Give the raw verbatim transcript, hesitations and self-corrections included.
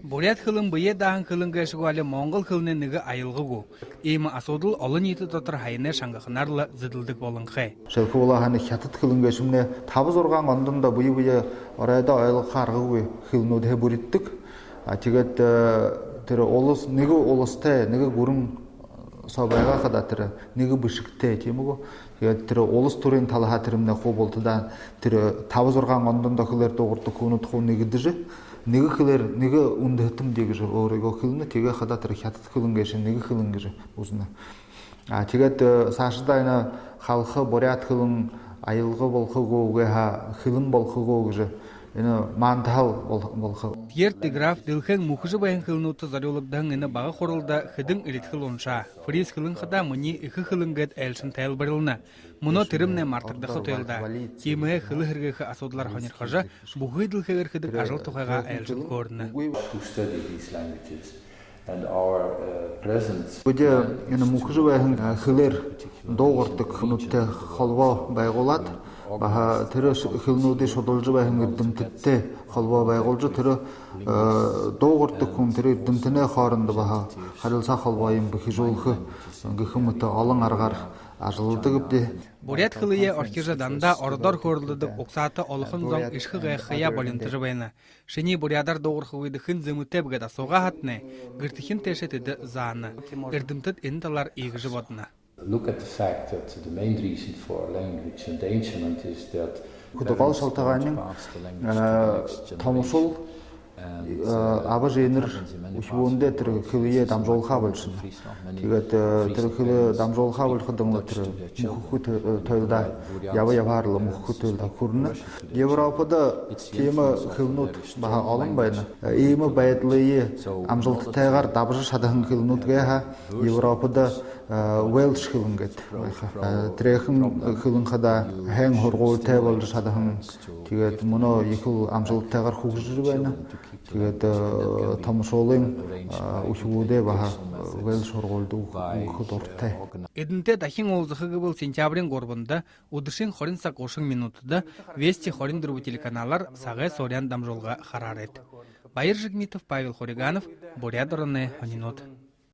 Буряад хэлэн бэеэ дааһан хэлэн гээшэ гү, али монгол хэлэнэй нэгэ аялга гү? Иимэ асуудал олониитэ дотор һаянай шангаханаар лэ зэдэлдэг болонхой. Шэлхэ болоо һаань, хитад хэлэн гээшэмнай таба-зургаан ондо бэе бэеэ оройдоо ойлгохо аргагүй хэлэнүүдһээ бүриддэг. А тиигээд тэрэ улас, нэгэ уластай, нэгэ гүрэн соо байгаа хадаа тэрэ нэгэ бэшэгтэй, тиимэ гү? Тиигээд тэрэ улас түрын талаһаа тэрэмнай хуу бултадаа тэрэ таба-зургаан ондо хэлээр дуугардаг хүнүүд хуу нэгэдэжэ, нэгэ хэлээр, нэгэ үндэһэтэмди гэжэ өөрыгөө хэлэнэ. Тиигээ хадаа тэрэ хитад хэлэн гээшэ нэгэ хэлэн гэжэ үзэнэ. А тиигээд саашадаа энэ халха буряад хэлэн аялга болохо гү, үгы һаа хэлэн болохо гү гэжэ энэ мандахал бол-, болохо. Пьер де Граф дэлхэйн мүхэжэ байһан хэлэнүүдтэ зорюулагдаһан энэ бага хуралда хэдэн элидхэл уншаа. Фриз хэлэн хадаа минии эхэ хэлэн гээд айлшан тайлбарилна. Мүнөө тэрэмнай мартагдаха туйлдаа. Тиимэһээ хэлэ һэргээхэ асуудалаар һонирхожо, бүхы дэлхэйгээр хэдэг ажал тухайгаа айлшан хөөрэнэ. Бидэ энэ мүхэжэ байһан хэлээр дуугардаг хүнүүдтэй холбоо байгуулаад, баһа тэрэ хэлэнүүдые шудалжа байһан эрдэмтэдтэй холбоо байгуулжа, тэрэ дуугардаг хүн, тэрэ эрдэмтэнэй хоорондо баһа харилсаа холбоо юм бэхижүүлхэ гэхэ мэтэ олон аргаар ажалладагбди. Буряад хэлэеэ орхижо, дандаа ородоор хөөрэлдэдэг угсаата олохон зон эшхэ гайхахаяа болинтожо байна. Шинии буряадаар дуугархагүйдэ хэн зэмэтэйб гээд асуугаа һаатнай, гэртэхин тээшэ тэдэ заана. Эрдэмтэд энэ талаар иигэжэ бодоно. Хүдөө гол шалтагаань томошуул, аба эжынэр үхибүүндээ тэрэ хэлэеэ дамжуулхаа болишоно. Тиигээд тэрэ хэлэ дамжуулхаа болиходонь лэ тэрэ мүхэхэ туйлдаа, яба ябаар лэ мүхэхэ туйлдаа хүрэнэ. Европодо тиимэ хэлэнүүд баһа олон байна. Иимэ байдалые амжалтатайгаар дабажа шадаһан хэлэнүүд гээ һаа, Европодо Уэльс хэлэн гээд байха. Тэрээхэн хэлэн хадаа һайн һургуулитай болжо шадаһан. Тиигээд мүнөө ехэл амжалтатайгаар хүгжэжэ байна. Тиигээд томошуулынь үхибүүдээ баһа Уэльс һургуулида үгэхэ дуратай. Эдэнтэй дахин уулзаха гэбэл, сентябриин гурбанда үдэшын хорин саг гушан минутада Вести хорин дүрбэ телеканалаар сагай сууряан дамжуулга хараарайт. Баяр Жигмитов, Павел Хуриганов, Буряад ороной һонинууд.